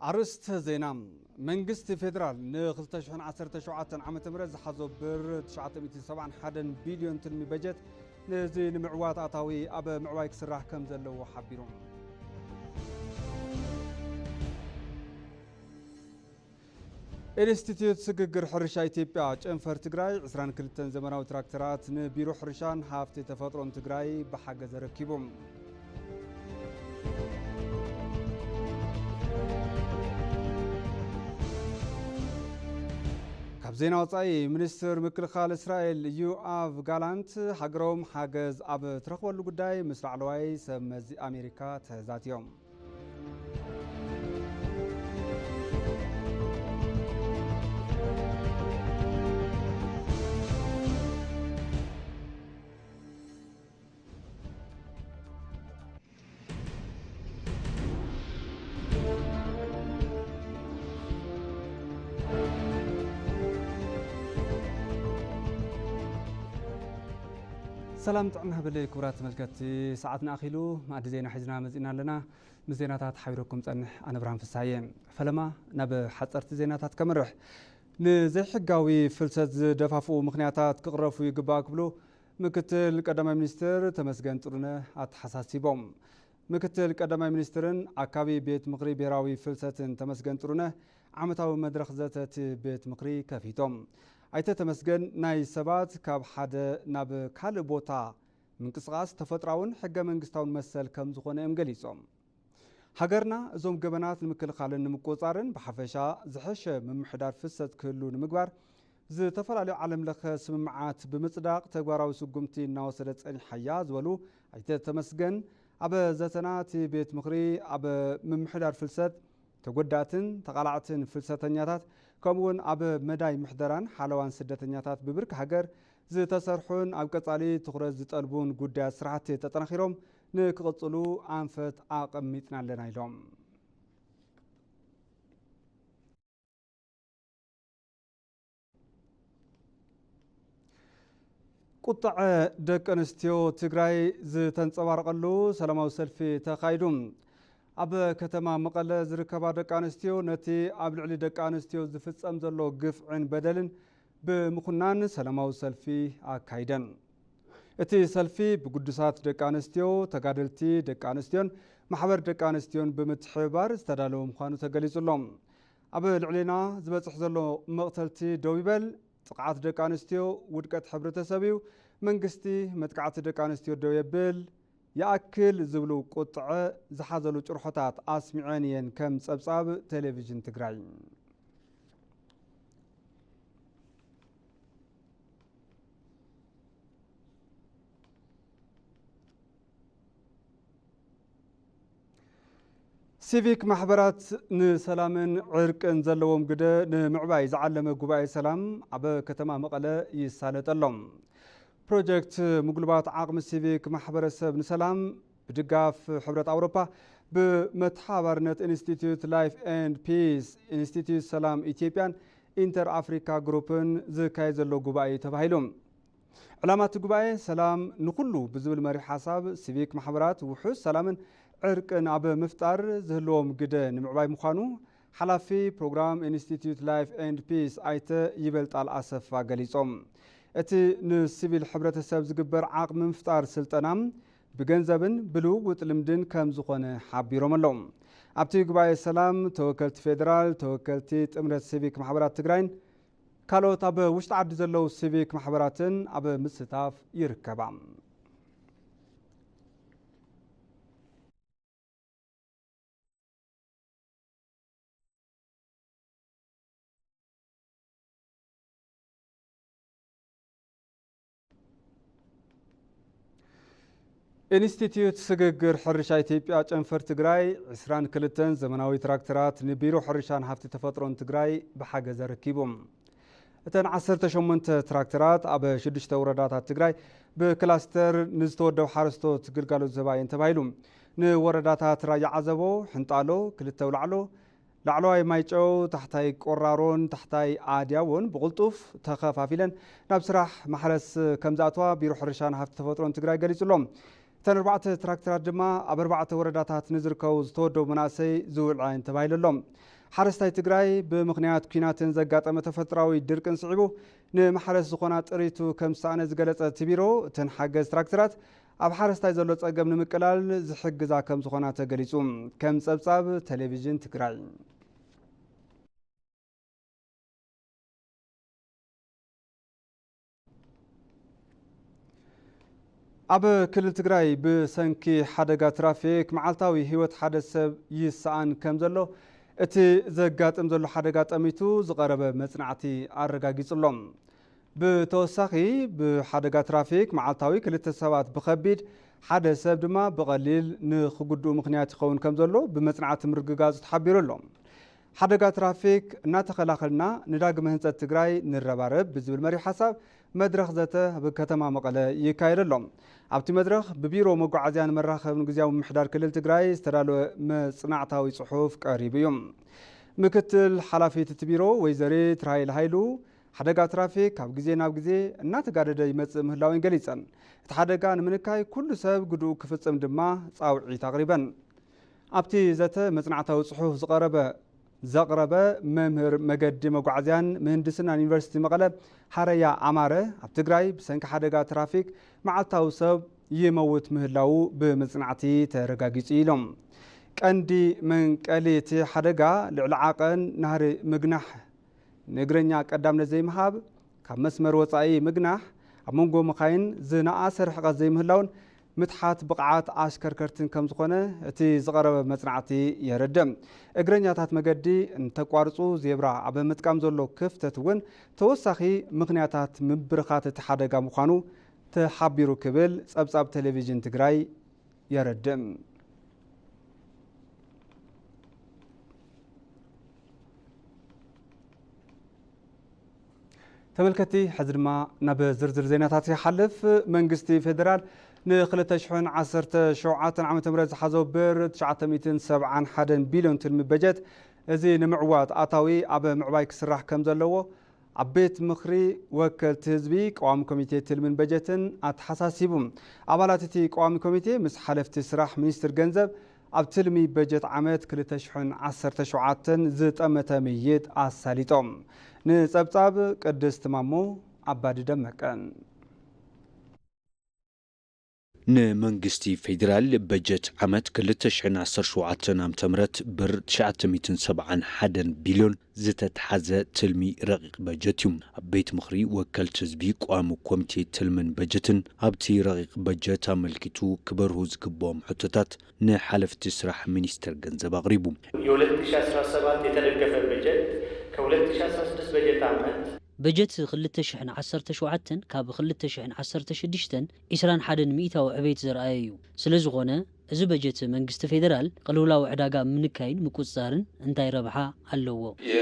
ኣርእስተ ዜና። መንግስቲ ፌደራል ን ክልተ ሽሕን ዓሰርተ ሸውዓተን ዓመተ ምህረት ዝሓዞ ብር ትሽዓተ ሚእትን ሰብዓን ሓደን ቢልዮን ትልሚ በጀት ነዚ ንምዕዋት ኣታዊ ኣብ ምዕባይ ክስራሕ ከም ዘለዎ ሓቢሩ። ኢንስቲትዩት ስግግር ሕርሻ ኢትዮጵያ ጨንፈር ትግራይ ዕስራን ክልተን ዘመናዊ ትራክተራት ንቢሮ ሕርሻን ሃፍቲ ተፈጥሮን ትግራይ ብሓገዝ ኣረኪቡ። ካብ ዜና ወጻኢ፣ ሚኒስትር ምክልኻል እስራኤል ዮኣቭ ጋላንት ሃገሮም ሓገዝ ኣብ ትረኽበሉ ጉዳይ ምስ ላዕለዋይ ሰብ መዚ ኣሜሪካ ተዛትዮም። ሰላም ጥዕና ሃበለይ ክቡራት ተመልከትቲ፣ ሰዓትና ኣኺሉ፣ መኣዲ ዜና ሒዝና መጺና ኣለና። ምስ ዜናታት ሓቢረኩም ጸንሕ ኣነ ብርሃን ፍስሃየ። ፈለማ ናብ ሓጸርቲ ዜናታት ከምርሕ። ንዘይሕጋዊ ፍልሰት ዝደፋፍኡ ምኽንያታት ክቕረፉ ይግባእ ክብሉ ምክትል ቀዳማይ ሚኒስትር ተመስገን ጥሩነህ ኣተሓሳሲቦም። ምክትል ቀዳማይ ሚኒስትርን ኣካቢ ቤት ምኽሪ ብሄራዊ ፍልሰትን ተመስገን ጥሩነህ ዓመታዊ መድረኽ ዘተ እቲ ቤት ምኽሪ ከፊቶም። ኣይተ ተመስገን ናይ ሰባት ካብ ሓደ ናብ ካልእ ቦታ ምንቅስቓስ ተፈጥራውን ሕገ መንግስታውን መሰል ከም ዝኾነ እዮም ገሊጾም። ሃገርና እዞም ገበናት ንምክልኻልን ንምቁጽጻርን ብሓፈሻ ዝሐሸ ምምሕዳር ፍሰት ክህሉ ንምግባር ዝተፈላለዩ ዓለም ለኸ ስምምዓት ብምጽዳቕ ተግባራዊ ስጉምቲ እናወሰደት ጸኒሓ እያ ዝበሉ ኣይተ ተመስገን፣ ኣብ ዘተና እቲ ቤት ምኽሪ ኣብ ምምሕዳር ፍልሰት፣ ተጎዳእትን ተቓላዕትን ፍልሰተኛታት ከምኡውን ኣብ መዳይ ምሕደራን ሓለዋን ስደተኛታት ብብርኪ ሃገር ዝተሰርሑን ኣብ ቀጻሊ ትኹረት ዝጠልቡን ጉዳያት ስራሕቲ ተጠናኺሮም ንክቕጽሉ ኣንፈት ኣቐሚጥና ኣለና ኢሎም። ቁጥዐ ደቂ ኣንስትዮ ትግራይ ዝተንጸባረቐሉ ሰላማዊ ሰልፊ ተኻይዱ። ኣብ ከተማ መቐለ ዝርከባ ደቂ ኣንስትዮ ነቲ ኣብ ልዕሊ ደቂ ኣንስትዮ ዝፍጸም ዘሎ ግፍዕን በደልን ብምኹናን ሰላማዊ ሰልፊ ኣካይደን። እቲ ሰልፊ ብግዱሳት ደቂ ኣንስትዮ፣ ተጋደልቲ ደቂ ኣንስትዮን ማሕበር ደቂ ኣንስትዮን ብምትሕብባር ዝተዳለወ ምዃኑ ተገሊጹ ኣሎ። ኣብ ልዕሌና ዝበጽሕ ዘሎ መቕተልቲ ደው ይበል፣ ጥቕዓት ደቂ ኣንስትዮ ውድቀት ሕብረተሰብ እዩ፣ መንግስቲ መጥቃዕቲ ደቂ ኣንስትዮ ደው የብል፣ ይኣክል ዝብሉ ቁጥዐ ዝሓዘሉ ጭርሖታት ኣስሚዐን እየን፣ ከም ጸብጻብ ቴሌቪዥን ትግራይ። ሲቪክ ማሕበራት ንሰላምን ዕርቅን ዘለዎም ግደ ንምዕባይ ዝዓለመ ጉባኤ ሰላም ኣብ ከተማ መቐለ ይሳለጥ ኣሎ። ፕሮጀክት ምጉልባት ዓቕሚ ሲቪክ ማሕበረሰብ ንሰላም ብድጋፍ ሕብረት ኣውሮፓ ብመተሓባርነት ኢንስቲትዩት ላይፍ ኤንድ ፒስ፣ ኢንስቲትዩት ሰላም ኢትዮጵያን ኢንተር ኣፍሪካ ግሩፕን ዝካየድ ዘሎ ጉባኤ እዩ ተባሂሉ። ዕላማ እቲ ጉባኤ ሰላም ንኹሉ ብዝብል መሪሕ ሓሳብ ሲቪክ ማሕበራት ውሑስ ሰላምን ዕርቅን ኣብ ምፍጣር ዝህልዎም ግደ ንምዕባይ ምዃኑ ሓላፊ ፕሮግራም ኢንስቲትዩት ላይፍ ኤንድ ፒስ ኣይተ ይበልጣል ኣሰፋ ገሊጾም። እቲ ንሲቪል ሕብረተሰብ ዝግበር ዓቕሚ ምፍጣር ስልጠና ብገንዘብን ብልውውጥ ልምድን ከም ዝኾነ ሓቢሮም ኣለዉ። ኣብቲ ጉባኤ ሰላም ተወከልቲ ፌዴራል፣ ተወከልቲ ጥምረት ሲቪክ ማሕበራት ትግራይን ካልኦት ኣብ ውሽጢ ዓዲ ዘለዉ ሲቪክ ማሕበራትን ኣብ ምስታፍ ይርከባ። ኢንስቲትዩት ስግግር ሕርሻ ኢትዮጵያ ጨንፈር ትግራይ ዕስራን ክልተን ዘመናዊ ትራክተራት ንቢሮ ሕርሻን ሃፍቲ ተፈጥሮን ትግራይ ብሓገዝ ኣረኪቡ። እተን ዓሰርተ ሸሞንተ ትራክተራት ኣብ ሽዱሽተ ወረዳታት ትግራይ ብክላስተር ንዝተወደቡ ሓረስቶት ግልጋሎት ዝህባ እየን ተባሂሉ። ንወረዳታት ራያ ዓዘቦ፣ ሕንጣሎ፣ ክልተ ኣውላዕሎ፣ ላዕለዋይ ማይጨው፣ ታሕታይ ቆራሮን ታሕታይ ኣድያቦን ብቕልጡፍ ተኸፋፊለን ናብ ስራሕ ማሕረስ ከም ዝኣተዋ ቢሮ ሕርሻን ሃፍቲ ተፈጥሮን ትግራይ ገሊጹ ኣሎ። እተን ኣርባዕተ ትራክተራት ድማ ኣብ ኣርባዕተ ወረዳታት ንዝርከቡ ዝተወደቡ መናእሰይ ዝውዕላ እየን ተባሂሉ ኣሎ። ሓረስታይ ትግራይ ብምኽንያት ኲናትን ዘጋጠመ ተፈጥሯዊ ድርቅን ስዒቡ ንማሕረስ ዝኾና ጥሪቱ ከም ዝሰኣነ ዝገለጸ እቲ ቢሮ፣ እተን ሓገዝ ትራክተራት ኣብ ሓረስታይ ዘሎ ጸገም ንምቅላል ዝሕግዛ ከም ዝኾና ተገሊጹ። ከም ጸብጻብ ቴሌቪዥን ትግራይ። ኣብ ክልል ትግራይ ብሰንኪ ሓደጋ ትራፊክ መዓልታዊ ህይወት ሓደ ሰብ ይሰኣን ከም ዘሎ እቲ ዘጋጥም ዘሎ ሓደጋ ጠሚቱ ዝቐረበ መጽናዕቲ ኣረጋጊጹ ኣሎ። ብተወሳኺ ብሓደጋ ትራፊክ መዓልታዊ ክልተ ሰባት ብኸቢድ ሓደ ሰብ ድማ ብቐሊል ንኽጉድኡ ምኽንያት ይኸውን ከም ዘሎ ብመጽናዕቲ ምርግጋጹ ተሓቢሩ ኣሎ። ሓደጋ ትራፊክ እናተኸላኸልና ንዳግመ ህንፀት ትግራይ ንረባረብ ብዝብል መሪሕ ሓሳብ መድረኽ ዘተ ኣብ ከተማ መቐለ ይካየድ ኣሎ። ኣብቲ መድረኽ ብቢሮ መጓዓዝያን መራኸብን ግዝያዊ ምምሕዳር ክልል ትግራይ ዝተዳለወ መጽናዕታዊ ጽሑፍ ቀሪቡ እዩ። ምክትል ሓላፊት እቲ ቢሮ ወይዘሪት ራሄል ሃይሉ ሓደጋ ትራፊክ ካብ ግዜ ናብ ግዜ እናተጋደደ ይመጽእ ምህላውን ገሊጸን። እቲ ሓደጋ ንምንካይ ኩሉ ሰብ ግድኡ ክፍጽም ድማ ጻውዒት ኣቕሪበን። ኣብቲ ዘተ መጽናዕታዊ ጽሑፍ ዝቐረበ ዘቕረበ መምህር መገዲ መጓዓዝያን ምህንድስናን ዩኒቨርሲቲ መቐለ ሃረያ ኣማረ፣ ኣብ ትግራይ ብሰንኪ ሓደጋ ትራፊክ መዓልታዊ ሰብ ይመውት ምህላዉ ብመጽናዕቲ ተረጋጊጹ ኢሎም። ቀንዲ መንቀሊ እቲ ሓደጋ ልዕሊ ዓቐን ናህሪ ምግናሕ፣ ንእግረኛ ቀዳምነት ዘይምሃብ፣ ካብ መስመር ወጻኢ ምግናሕ፣ ኣብ መንጎ መኻይን ዝነኣሰ ርሕቀት ዘይምህላውን ምትሓት ብቕዓት ኣሽከርከርትን ከም ዝኾነ እቲ ዝቐረበ መጽናዕቲ የረድእ። እግረኛታት መገዲ እንተቋርጹ ዜብራ ኣብ ምጥቃም ዘሎ ክፍተት እውን ተወሳኺ ምኽንያታት ምብርኻት እቲ ሓደጋ ምዃኑ ተሓቢሩ ክብል ጸብጻብ ቴሌቪዥን ትግራይ የረድእ። ተመልከቲ፣ ሕዚ ድማ ናብ ዝርዝር ዜናታት ይሓልፍ። መንግስቲ ፌዴራል ን ክልተ ሽሕን ዓሰርተ ሸውዓተን ዓመተ ምህረት ዝሓዞ ብር ትሽዓተ ሚእትን ሰብዓን ሓደን ቢልዮን ትልሚ በጀት፣ እዚ ንምዕዋት ኣታዊ ኣብ ምዕባይ ክስራሕ ከም ዘለዎ ኣብ ቤት ምኽሪ ወከልቲ ህዝቢ ቀዋሚ ኮሚቴ ትልምን በጀትን ኣተሓሳሲቡ። ኣባላት እቲ ቀዋሚ ኮሚቴ ምስ ሓለፍቲ ስራሕ ሚኒስትር ገንዘብ ኣብ ትልሚ በጀት ዓመት ክልተ ሽሕን ዓሰርተ ሸውዓተን ዝጠመተ ምይይጥ ኣሳሊጦም። ንጸብጻብ ቅድስት ማሞ ኣባዲ ደመቀ። ንመንግስቲ ፌዴራል በጀት ዓመት ክልተ ሽሕን ዓሰርተ ሸውዓተን ዓመተ ምህረት ብር ትሽዓተ ሚእትን ሰብዓን ሓደን ቢልዮን ዝተትሓዘ ትልሚ ረቂቕ በጀት እዩ። ኣብ ቤት ምኽሪ ወከልቲ ህዝቢ ቋሚ ኮሚቴ ትልምን በጀትን ኣብቲ ረቂቕ በጀት ኣመልኪቱ ክበርሁ ዝግብኦም ሕቶታት ንሓለፍቲ ስራሕ ሚኒስቴር ገንዘብ ኣቕሪቡ። የ ሁለት ሺ አስራ ሰባት የተደገፈ በጀት ከ ሁለት ሺ አስራ ስድስት በጀት ዓመት በጀት ክልተ ሽሕን ዓሰርተ ሸውዓተን ካብ ክልተ ሽሕን ዓሰርተ ሽዱሽተን ዒስራን ሓደን ሚእታዊ ዕቤት ዘርኣየ እዩ። ስለ ዝኾነ፣ እዚ በጀት መንግስቲ ፌደራል ቅልውላው ዕዳጋ ምንካይን ምቁጽጻርን እንታይ ረብሓ ኣለዎ? የ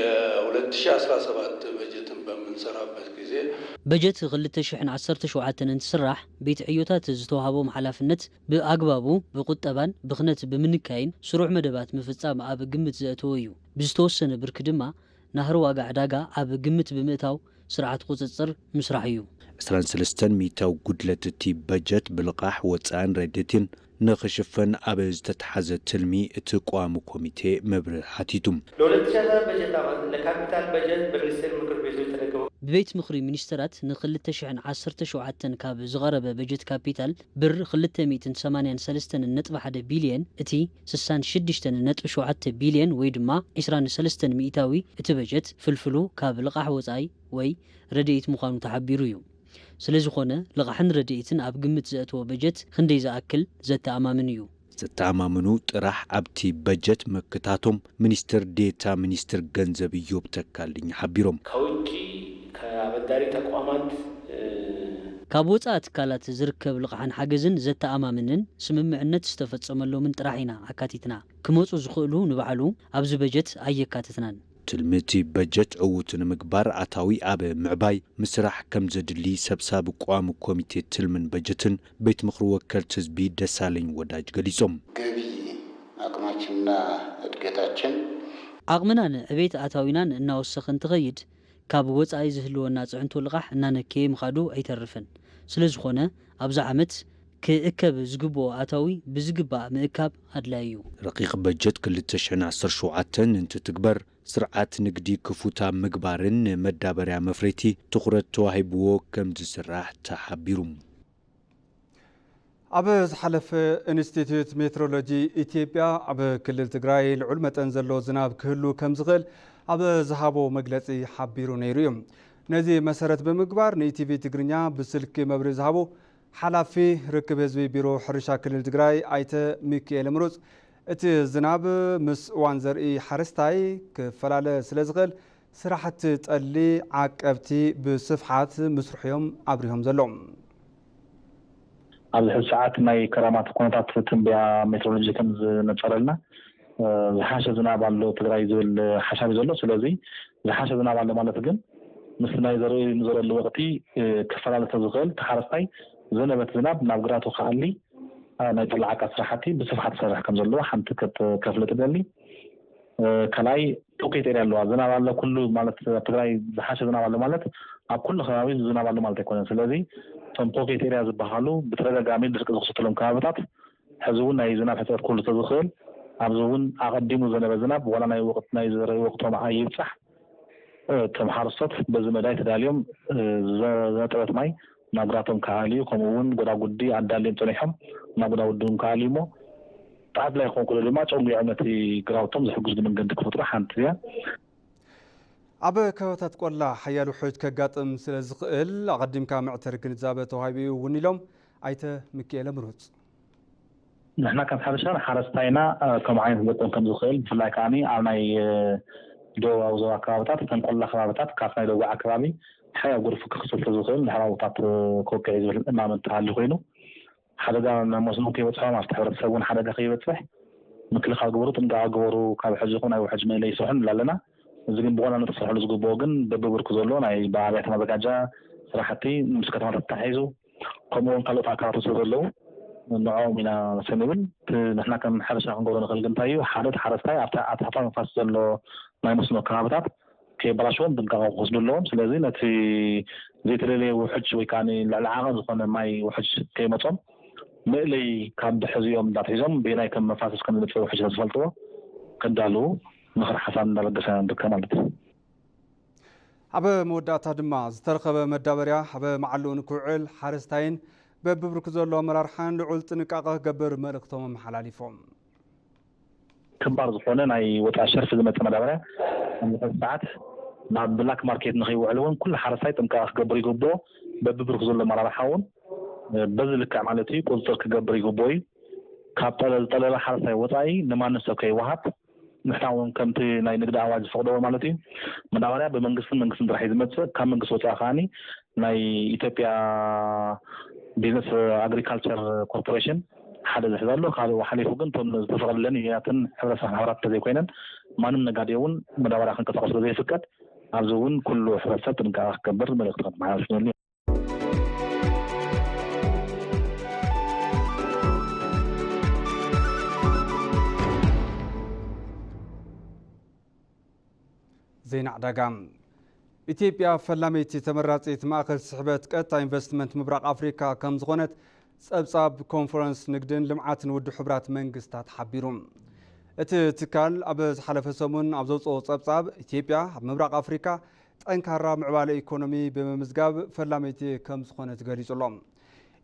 ሁለት ሺ አስራ ሰባት በጀትን በምንሰራበት ጊዜ በጀት ክልተ ሽሕን ዓሰርተ ሸውዓተን እንትስራሕ፣ ቤት ዕዮታት ዝተዋህቦም ሓላፍነት ብኣግባቡ ብቁጠባን ብኽነት ብምንካይን ስሩዕ መደባት ምፍጻም ኣብ ግምት ዘእተወ እዩ። ብዝተወሰነ ብርኪ ድማ ናህሪ ዋጋ ዕዳጋ ኣብ ግምት ብምእታው ስርዓት ቁጽጽር ምስራሕ እዩ። ዕስራን ሰለስተን ሚእታዊ ጉድለት እቲ በጀት ብልቓሕ ወጻእን ረድኤትን ንኽሽፈን ኣብ ዝተትሓዘ ትልሚ እቲ ቀዋሚ ኮሚቴ መብርሂ ሓቲቱ። ለሁለት ሺ አስራ በጀት ዓመት ለካፒታል በጀት በሚኒስቴር ምክር ቤቱ የተደገፈ። ብቤት ምኽሪ ሚኒስተራት ንክልተ ሽሕን ዓሰርተ ሸውዓተን ካብ ዝቐረበ በጀት ካፒታል ብር ክልተ ሚእትን ሰማንያን ሰለስተን ነጥቢ ሓደ ቢልየን፣ እቲ ስሳን ሽዱሽተን ነጥቢ ሸውዓተ ቢልየን ወይ ድማ ዕስራን ሰለስተን ሚእታዊ እቲ በጀት ፍልፍሉ ካብ ልቓሕ ወጻኢ ወይ ረድኤት ምዃኑ ተሓቢሩ እዩ። ስለ ዝኾነ፣ ልቓሕን ረድኤትን ኣብ ግምት ዘእተወ በጀት ክንደይ ዝኣክል ዘተኣማምን እዩ። ዘተኣማምኑ ጥራሕ ኣብቲ በጀት ምክታቶም ሚኒስትር ዴታ ሚኒስትር ገንዘብ እዮብ ተካልኝ ሓቢሮም። ከውጭ ከአበዳሪ ተቋማት እ፣ ካብ ወፃኢ ትካላት ዝርከብ ልቓሕን ሓገዝን ዘተኣማምንን ስምምዕነት ዝተፈጸመሎምን ጥራሕ ኢና ኣካቲትና። ክመፁ ዝኽእሉ ንባዕሉ ኣብዚ በጀት ኣየካተትናን። ትልሚ እቲ በጀት ዕዉት ንምግባር ኣታዊ ኣብ ምዕባይ ምስራሕ ከም ዘድሊ ሰብሳቢ ቋሚ ኮሚቴ ትልምን በጀትን ቤት ምኽሪ ወከልቲ ህዝቢ ደሳለኝ ወዳጅ ገሊጾም። ገቢ አቅማችንና እድገታችን ዓቕምናን ዕቤት ኣታዊናን እናወሰኸ እንትኸይድ፣ ካብ ወጻኢ ዝህልወና ጽዕንቶ ልቓሕ እናነከየ ምኻዱ ኣይተርፍን። ስለ ዝኾነ፣ ኣብዚ ዓመት ክእከብ ዝግብኦ ኣታዊ ብዝግባእ ምእካብ ኣድላዪ እዩ። ረቂቕ በጀት ክልተ ሽሕን ዓሰርተ ሸውዓተን እንትትግበር፣ ስርዓት ንግዲ ክፉት ኣብ ምግባርን ንመዳበርያ መፍረይቲ ትኹረት ተዋሂብዎ ከም ዝስራሕ ተሓቢሩ። ኣብ ዝሓለፈ ኢንስቲትዩት ሜትሮሎጂ ኢትዮጵያ ኣብ ክልል ትግራይ ልዑል መጠን ዘሎ ዝናብ ክህሉ ከም ዝኽእል ኣብ ዝሃቦ መግለጺ ሓቢሩ ነይሩ እዩ። ነዚ መሰረት ብምግባር ንኢቲቪ ትግርኛ ብስልኪ መብርሂ ዝሃቡ ሓላፊ ርክብ ህዝቢ ቢሮ ሕርሻ ክልል ትግራይ ኣይተ ሚኪኤል ምሩፅ፣ እቲ ዝናብ ምስ እዋን ዘርኢ ሓረስታይ ክፈላለ ስለ ዝኽእል ስራሕቲ ጠሊ ዓቀብቲ ብስፍሓት ምስርሑ እዮም ኣብሪሆም ዘለዉ። ኣብዚ ሕዚ ሰዓት ናይ ክረማት ኩነታት ትንበያ ሜትሮሎጂ ከም ዝነፀረልና፣ ዝሓሸ ዝናብ ኣሎ ትግራይ ዝብል ሓሳብ እዩ ዘሎ። ስለዚ ዝሓሸ ዝናብ ኣሎ ማለት ግን ምስ ናይ ዘርኢ ንዘረሉ ወቕቲ ክፈላለ ተዝኽእል፣ ተሓረስታይ ዘነበት ዝናብ ናብ ግራቱ ክኣሊ ናይ ጠላዓቃ ስራሕቲ ብስፍሓት ክሰርሕ ከም ዘለዎ ሓንቲ ከፍልጥ ደሊ። ካልኣይ ፖኬት ኤርያ ኣለዋ። ዝናብ ኣሎ ኩሉ ማለት ኣብ ትግራይ ዝሓሸ ዝናብ ኣሎ ማለት ኣብ ኩሉ ከባቢ ዝናብ ኣሎ ማለት ኣይኮነን። ስለዚ እቶም ፖኬት ኤርያ ዝበሃሉ ብተደጋጋሚ ድርቂ ዝኽሰተሎም ከባብታት ሕዚ እውን ናይ ዝናብ ሕፅረት ክህሉ ተዝኽእል፣ ኣብዚ እውን ኣቐዲሙ ዘነበ ዝናብ ዋላ ናይ ወቕት ናይ ዘርኢ ወቕቶም ኣይብፃሕ፣ እቶም ሓረስቶት በዚ መዳይ ተዳልዮም ዝነጠበት ማይ ናብ ግራቶም ክኣልዩ፣ ከምኡ እውን ጎዳጉዲ ኣዳልዮም ፀኒሖም ናብ ጎዳጉዲ እውን ክኣልዩ እሞ፣ ኣድላይ ክኾን ከሎ ድማ ጨንጒዖም ነቲ ግራውቶም ዝሕግዝሉ መንገዲ ክፈጥሩ ሓንቲ እያ። ኣብ ከባብታት ቆላ ሓያል ውሑጅ ከጋጥም ስለ ዝኽእል ኣቐዲምካ መዕተሪ ግንዛበ ተዋሂቡ እዩ እውን ኢሎም ኣይተ ሚኪኤለ ምሩፅ። ንሕና ከም ሕርሻ ንሓረስታይና ከምኡ ዓይነት ክገጥም ከም ዝኽእል ብፍላይ ከዓ ኣብ ናይ ደቡባዊ ዞባ ከባብታት እተን ቆላ ከባብታት ካብ ናይ ደቡብ ከባቢ ሓያል ጎርፊ ክኽሰት ዝኽእል ንሕራውታት ክወቅዕ እዩ ዝብል እማመ እንተሃልዩ ኮይኑ ሓደጋ ናብ መስኖ ከይበፅሖም ኣብቲ ሕብረተሰብ እውን ሓደጋ ከይበፅሕ ምክልኻል ግበሩ፣ ጥንቃቐ ግበሩ፣ ካብ ሕዚ ይኹን ናይ ውሕጅ መእለይ ስርሑ ንብል ኣለና። እዚ ግን ብዋናነት ክሰርሐሉ ዝግብኦ ግን በብብርኩ ዘሎ ናይ ብኣብያተ ማዘጋጃ ስራሕቲ ምስ ከተማታት ተታሒዙ ከምኡ እውን ካልኦት ኣካላት ውስጥ ዘለዉ ንዕኦም ኢና ሰኒብል። እቲ ንሕና ከም ሕርሻ ክንገብሮ ንኽእል ግን እንታይ እዩ? ሓደ እቲ ሓረስታይ ኣብቲ ኣትሕታ ንፋስ ዘሎ ናይ መስኖ ከባብታት ከየበላሽዎም ጥንቃቐ ክወስዱ ኣለዎም። ስለዚ ነቲ ዘይተደለየ ውሕጅ ወይ ከዓ ልዕሊ ዓቐን ዝኾነ ማይ ውሕጅ ከይመፆም መእለይ ካብ ሕዚኦም እንዳትሒዞም በየናይ ከም መፋሰስ ከም ዝመፅእ ውሕጅ ዝፈልጥዎ ከዳልዉ ምኽሪ ሓሳብ እንዳለገሰ ንርከብ ማለት እዩ። ኣብ መወዳእታ ድማ ዝተረኸበ መዳበርያ ኣብ መዓልኡ ንክውዕል ሓረስታይን በብብርኩ ዘሎ ኣመራርሓን ልዑል ጥንቃቐ ክገብር መልእኽቶም ኣመሓላሊፎም። ክባር ዝኾነ ናይ ወፃኢ ሸርፊ ዝመፀ መዳበርያ ኣብዚ ሕዚ ሰዓት ናብ ብላክ ማርኬት ንኸይውዕል እውን ኩሉ ሓረስታይ ጥንቃቐ ክገብር ይግብኦ። በብብርኩ ዘሎ ኣመራርሓ እውን በዚ ልክዕ ማለት እዩ ቁፅፅር ክገብር ይግብኦ እዩ። ካብ ዝጠለበ ሓረስታይ ወፃኢ ንማንም ሰብ ከይወሃብ ንሕና እውን ከምቲ ናይ ንግዲ ኣዋጅ ዝፈቕዶ ማለት እዩ። መዳበርያ ብመንግስትን መንግስትን ጥራሕ እዩ ዝመፅእ። ካብ መንግስቲ ወፃኢ ከዓኒ ናይ ኢትዮጵያ ቢዝነስ ኣግሪካልቸር ኮርፖሬሽን ሓደ ዝሕዝ ኣሎ። ካብኡ ሓሊፉ ግን እቶም ዝተፈቐደለን ዩኒያትን ሕብረተሰብ ማሕበራት እንተዘይኮይነን ማንም ነጋዴ እውን መዳበርያ ክንቀሳቐስ ስለዘይፍቀድ ኣብዚ እውን ኩሉ ሕብረተሰብ ጥንቃቐ ክገብር መልእኽቲ ከመሓላልፍ ንደሊ። ዜና ዕዳጋ። ኢትዮጵያ ፈላመይቲ ተመራፂት ማእኸል ስሕበት ቀጥታ ኢንቨስትመንት ምብራቕ ኣፍሪካ ከም ዝኾነት ፀብፃብ ኮንፈረንስ ንግድን ልምዓትን ውድብ ሕቡራት መንግስታት ሓቢሩ። እቲ ትካል ኣብ ዝሓለፈ ሰሙን ኣብ ዘውፅኦ ፀብፃብ ኢትዮጵያ ኣብ ምብራቕ ኣፍሪካ ጠንካራ ምዕባለ ኢኮኖሚ ብምምዝጋብ ፈላመይቲ ከም ዝኾነት ገሊፁ ኣሎ።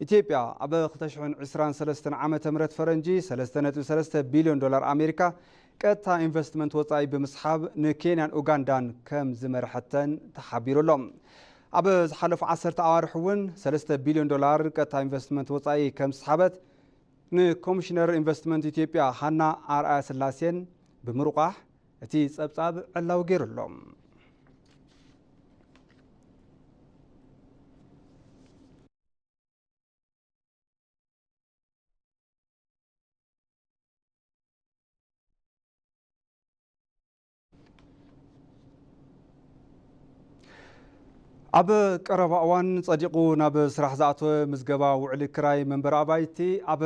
ኢትዮጵያ ኣብ ክልተ ሽሕን ዕስራን ሰለስተን ዓመተ ምህረት ፈረንጂ ሰለስተ ነጥቢ ሰለስተ ቢልዮን ዶላር ኣሜሪካ ቀጥታ ኢንቨስትመንት ወፃኢ ብምስሓብ ንኬንያን ኡጋንዳን ከም ዝመርሐተን ተሓቢሩ ኣሎ። ኣብ ዝሓለፉ ዓሰርተ ኣዋርሕ እውን ሰለስተ ቢልዮን ዶላር ቀጥታ ኢንቨስትመንት ወፃኢ ከም ዝሰሓበት ንኮሚሽነር ኢንቨስትመንት ኢትዮጵያ ሃና ኣርኣያ ስላሴን ብምርቋሕ እቲ ፀብፃብ ዕላዊ ገይሩ ኣሎ። ኣብ ቀረባ እዋን ጸዲቑ ናብ ስራሕ ዝኣተወ ምዝገባ ውዕሊ ክራይ መንበሪ ኣባይቲ ኣብ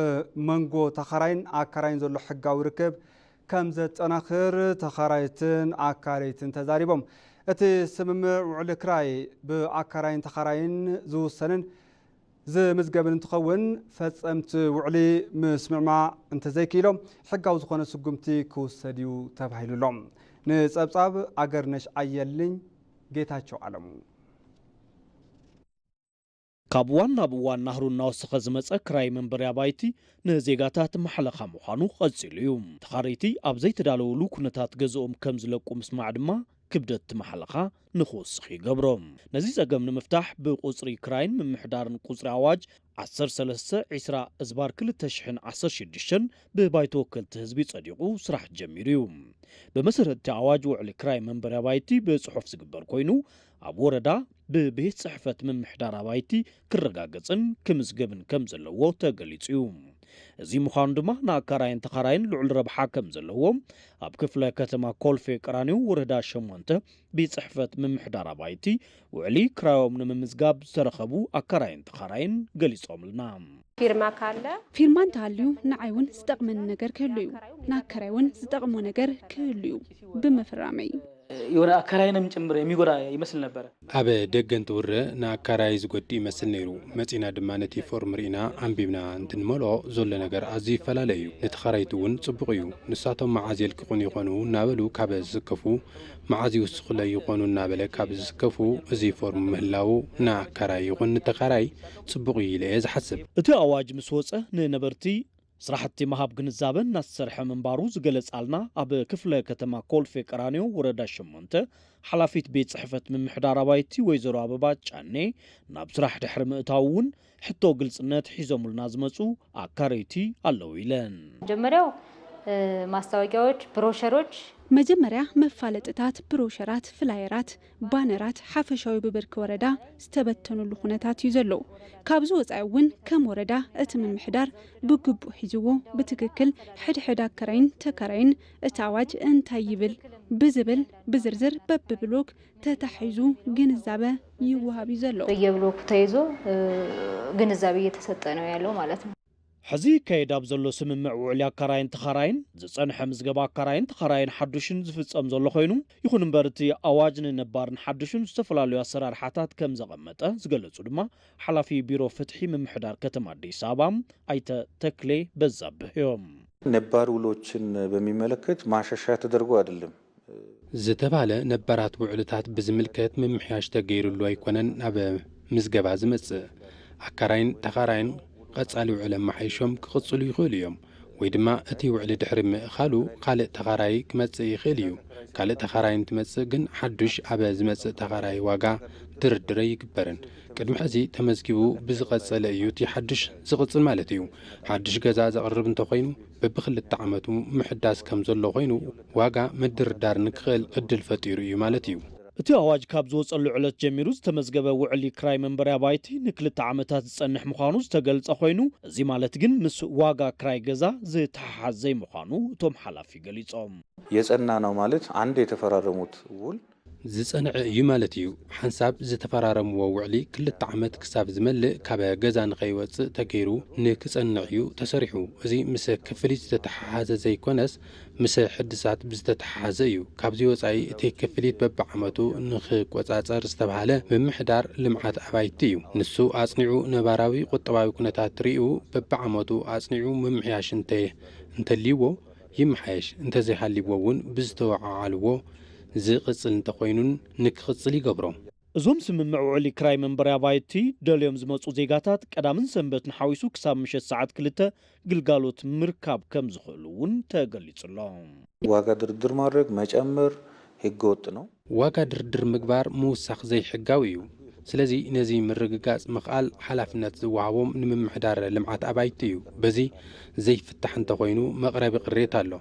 መንጎ ተኻራይን ኣካራይን ዘሎ ሕጋዊ ርክብ ከም ዘጠናኽር ተኻራይትን ኣካረይትን ተዛሪቦም። እቲ ስምምዕ ውዕሊ ክራይ ብኣካራይን ተኻራይን ዝውሰንን ዝምዝገብን እንትኸውን፣ ፈጸምቲ ውዕሊ ምስምዕማዕ እንተዘይክኢሎም ሕጋዊ ዝኾነ ስጉምቲ ክውሰድ እዩ ተባሂሉ ኣሎ። ንጸብጻብ ኣገርነሽ ኣየልኝ፣ ጌታቸው ኣለሙ። ካብ እዋን ናብ እዋን ናህሩ እናወሰኸ ዝመጸ ክራይ መንበሪ ኣባይቲ ንዜጋታት ማሕለኻ ምዃኑ ቀጺሉ እዩ። ተኻረይቲ ኣብ ዘይተዳለውሉ ኩነታት ገዝኦም ከም ዝለቁ ምስማዕ ድማ ክብደት እቲ ማሕለኻ ንኽወስኽ ይገብሮ። ነዚ ጸገም ንምፍታሕ ብቁጽሪ ክራይን ምምሕዳርን ቁጽሪ ኣዋጅ ዓሰርተ ሰለስተ ዕስራ እዝባር ክልተ ሽሕን ዓሰርተ ሽዱሽተን ብባይቶ ወከልቲ ህዝቢ ጸዲቑ ስራሕ ጀሚሩ እዩ። ብመሰረት እቲ ኣዋጅ ውዕሊ ክራይ መንበሪ ኣባይቲ ብጽሑፍ ዝግበር ኮይኑ ኣብ ወረዳ ብቤት ጽሕፈት ምምሕዳር ኣባይቲ ክረጋገጽን ክምዝገብን ከም ዘለዎ ተገሊጹ እዩ። እዚ ምዃኑ ድማ ንኣካራይን ተኻራይን ልዑል ረብሓ ከም ዘለዎ ኣብ ክፍለ ከተማ ኮልፌ ቀራኒዮ ወረዳ ሸሞንተ ቤት ጽሕፈት ምምሕዳር ኣባይቲ ውዕሊ ክራዮም ንምምዝጋብ ዝተረኸቡ ኣካራይን ተኻራይን ገሊጾምልና። ፊርማ ካለ ፊርማ እንተሃልዩ ንዓይ እውን ዝጠቕመኒ ነገር ክህሉ እዩ፣ ንኣካራይ እውን ዝጠቕሞ ነገር ክህሉ እዩ ብምፍራመይ። የሆነ አከራይንም ጭምር የሚጎዳ ይመስል ነበረ። ኣብ ደገ እንትውረ ንኣካራይ ዝጎድእ ይመስል ነይሩ። መጺና ድማ ነቲ ፎርም ርኢና ኣንቢብና እንትንመልኦ ዘሎ ነገር ኣዝዩ ይፈላለ እዩ። ንተኻራይቲ እውን ጽቡቕ እዩ። ንሳቶም መዓዝ የልቅቑን ይኾኑ እናበሉ ካብ ዝስከፉ፣ መዓዝ ይውስኹለይ ይኾኑ እናበለ ካብ ዝስከፉ፣ እዚ ፎርም ምህላዉ ንኣካራይ ይኹን ንተኻራይ ጽቡቕ እዩ ኢለ እየ ዝሓስብ። እቲ ኣዋጅ ምስ ወጸ ንነበርቲ ስራሕቲ ምሃብ ግንዛበ እናተሰርሐ ምንባሩ ዝገለጻልና ኣብ ክፍለ ከተማ ኮልፌ ቀራኒዮ ወረዳ ሸሞንተ ሓላፊት ቤት ጽሕፈት ምምሕዳር ኣባይቲ ወይዘሮ ኣበባ ጫኔ ናብ ስራሕ ድሕሪ ምእታው እውን ሕቶ ግልጽነት ሒዞምልና ዝመጹ ኣካረይቲ ኣለዉ ኢለን። መጀመሪያው ማስታወቂያዎች፣ ብሮሸሮች መጀመርያ መፋለጥታት፣ ብሮሸራት፣ ፍላየራት፣ ባነራት ሓፈሻዊ ብብርኪ ወረዳ ዝተበተኑሉ ኩነታት እዩ ዘሎ። ካብዚ ወፃኢ እውን ከም ወረዳ እቲ ምምሕዳር ብግቡእ ሒዝዎ ብትክክል ሕድሕድ ኣከራይን ተከራይን እቲ ኣዋጅ እንታይ ይብል ብዝብል ብዝርዝር በብብሎክ ተታሒዙ ግንዛበ ይወሃብ እዩ ዘሎ። በየብሎኩ ተይዞ ግንዛቤ እየተሰጠ ነው ያለው ማለት ነው። ሕዚ ይካየድ ኣብ ዘሎ ስምምዕ ውዕሊ ኣካራይን ተኻራይን ዝጸንሐ ምዝገባ ኣካራይን ተኻራይን ሓዱሽን ዝፍጸም ዘሎ ኮይኑ፣ ይኹን እምበር እቲ ኣዋጅ ንነባርን ሓዱሽን ዝተፈላለዩ ኣሰራርሓታት ከም ዘቐመጠ ዝገለጹ ድማ ሓላፊ ቢሮ ፍትሒ ምምሕዳር ከተማ ኣዲስ ኣበባ ኣይተ ተክሌ በዛብህ እዮም። ነባር ውሎችን በሚመለከት ማሻሻያ ተደርጎ አይደለም። ዝተባለ ነባራት ውዕልታት ብዝምልከት ምምሕያሽ ተገይሩሉ ኣይኮነን ናብ ምዝገባ ዝመጽእ። ኣካራይን ተኻራይን ቐጻሊ ውዕል ኣመሓይሾም ክቕጽሉ ይኽእሉ እዮም። ወይ ድማ እቲ ውዕሊ ድሕሪ ምእኻሉ ካልእ ተኻራይ ክመጽእ ይኽእል እዩ። ካልእ ተኻራይ እንትመጽእ ግን ሓዱሽ ኣብ ዝመጽእ ተኻራይ ዋጋ ድርድር ኣይግበርን። ቅድሚ ሕዚ ተመዝጊቡ ብዝቐጸለ እዩ እቲ ሓዱሽ ዝቕጽል ማለት እዩ። ሓዱሽ ገዛ ዘቕርብ እንተኾይኑ በብክልተ ዓመቱ ምሕዳስ ከም ዘሎ ኮይኑ ዋጋ ምድርዳር ንክኽእል ዕድል ፈጢሩ እዩ ማለት እዩ። እቲ ኣዋጅ ካብ ዝወፀሉ ዕለት ጀሚሩ ዝተመዝገበ ውዕሊ ክራይ መንበሪ ኣባይቲ ንክልተ ዓመታት ዝፀንሕ ምዃኑ ዝተገልፀ ኮይኑ፣ እዚ ማለት ግን ምስ ዋጋ ክራይ ገዛ ዝተሓሓዝ ዘይምዃኑ እቶም ሓላፊ ገሊፆም። የጸና ነው ማለት አንድ የተፈራረሙት ውል ዝጸንዐ እዩ ማለት እዩ። ሓንሳብ ዝተፈራረምዎ ውዕሊ ክልተ ዓመት ክሳብ ዝመልእ ካብ ገዛ ንኸይወጽእ ተገይሩ ንክጸንዕ እዩ ተሰሪሑ። እዚ ምስ ክፍሊት ዝተተሓሓዘ ዘይኮነስ ምስ ሕድሳት ብዝተተሓሓዘ እዩ። ካብዚ ወጻኢ እቲ ክፍሊት በብዓመቱ ንኽቆጻጸር ዝተባህለ ምምሕዳር ልምዓት ኣባይቲ እዩ። ንሱ ኣጽኒዑ ነባራዊ ቁጠባዊ ኩነታት ሪኡ በብዓመቱ ኣጽኒዑ ምምሕያሽ እንተ እንተልይዎ ይመሓየሽ፣ እንተዘይሃልይዎ እውን ብዝተወዓዓልዎ ዝቕፅል እንተኾይኑን ንክቕፅል ይገብሮ። እዞም ስምምዕ ውዕሊ ክራይ መንበሪ ኣባይቲ ደልዮም ዝመፁ ዜጋታት ቀዳምን ሰንበትን ሓዊሱ ክሳብ ምሸት ሰዓት ክልተ ግልጋሎት ምርካብ ከም ዝኽእሉ እውን ተገሊፁ ኣሎ። ዋጋ ድርድር ማድረግ መጨመር ህገወጥ ነው። ዋጋ ድርድር ምግባር ምውሳኽ ዘይሕጋዊ እዩ። ስለዚ ነዚ ምርግጋጽ ምኽኣል ሓላፍነት ዝወሃቦም ንምምሕዳር ልምዓት ኣባይቲ እዩ። በዚ ዘይፍታሕ እንተኾይኑ መቕረቢ ቅሬታ ኣሎ።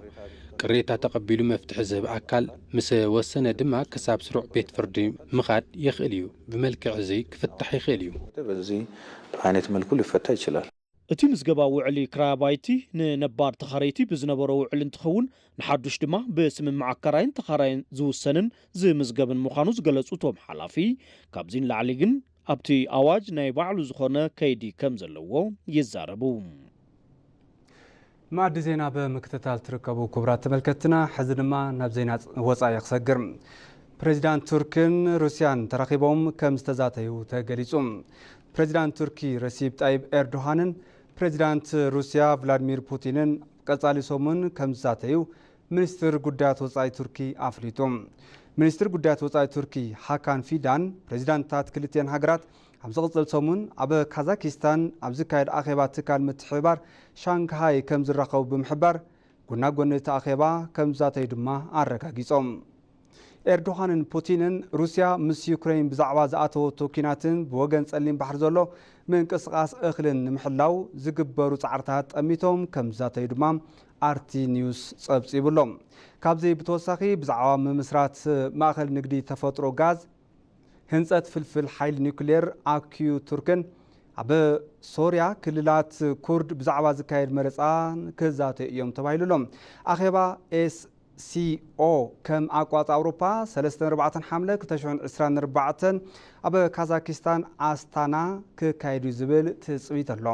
ቅሬታ ተቐቢሉ መፍትሒ ዝህብ ኣካል ምስ ወሰነ ድማ ክሳብ ስሩዕ ቤት ፍርዲ ምኻድ ይኽእል እዩ። ብመልክዕ እዚ ክፍታሕ ይኽእል እዩ። በዚ ዓይነት መልኩ ሊፈታ ይችላል። እቲ ምዝገባ ውዕሊ ክራይ ኣባይቲ ንነባር ተኻረይቲ ብዝነበሮ ውዕል እንትኸውን፣ ንሓዱሽ ድማ ብስምምዕ ኣካራይን ተኻራይን ዝውሰንን ዝምዝገብን ምዃኑ ዝገለጹ እቶም ሓላፊ፣ ካብዚ ንላዕሊ ግን ኣብቲ ኣዋጅ ናይ ባዕሉ ዝኾነ ከይዲ ከም ዘለዎ ይዛረቡ። መኣዲ ዜና ብምክትታል ትርከቡ ክቡራት ተመልከትና፣ ሕዚ ድማ ናብ ዜና ወፃኢ ክሰግር። ፕሬዚዳንት ቱርክን ሩስያን ተራኺቦም ከም ዝተዛተዩ ተገሊጹ። ፕሬዚዳንት ቱርኪ ረሲብ ጣይብ ኤርዶሃንን ፕሬዚዳንት ሩስያ ቭላድሚር ፑቲንን ቀጻሊ ሰሙን ከም ዝዛተዩ ሚኒስትር ጉዳያት ወጻኢ ቱርኪ ኣፍሊጡ። ሚኒስትር ጉዳያት ወጻኢ ቱርኪ ሃካን ፊዳን ፕሬዚዳንታት ክልቲአን ሃገራት ኣብ ዝቕጽል ሰሙን ኣብ ካዛኪስታን ኣብ ዝካየድ ኣኼባ ትካል ምትሕብባር ሻንግሃይ ከም ዝራኸቡ ብምሕባር፣ ጎናጎኒ እቲ ኣኼባ ከም ዝዛተዩ ድማ ኣረጋጊጾም። ኤርዶሃንን ፑቲንን ሩስያ ምስ ዩክሬን ብዛዕባ ዝኣተወቶ ኲናትን ብወገን ጸሊም ባሕሪ ዘሎ ምንቅስቓስ እኽልን ንምሕላው ዝግበሩ ጻዕርታት ጠሚቶም ከም ዝዛተዩ ድማ ኣርቲ ኒውስ ጸብጺቡ ኣሎ። ካብዚ ብተወሳኺ ብዛዕባ ምምስራት ማእኸል ንግዲ ተፈጥሮ ጋዝ፣ ህንጸት ፍልፍል ሓይሊ ኒውክሌር ኣክዩ ቱርክን ኣብ ሶርያ ክልላት ኩርድ ብዛዕባ ዝካየድ መረጻን ክዛተዩ እዮም ተባሂሉ ኣሎ። ኣኼባ ኤስሲኦ ከም ኣቋጽ ኣውሮፓ ሰለስተ ኣርባዕተ ሓምለ ክልተ ሽሕን ዕስራን ኣርባዕተን ኣብ ካዛኪስታን ኣስታና ክካየድ እዩ ዝብል ትጽቢት ኣሎ።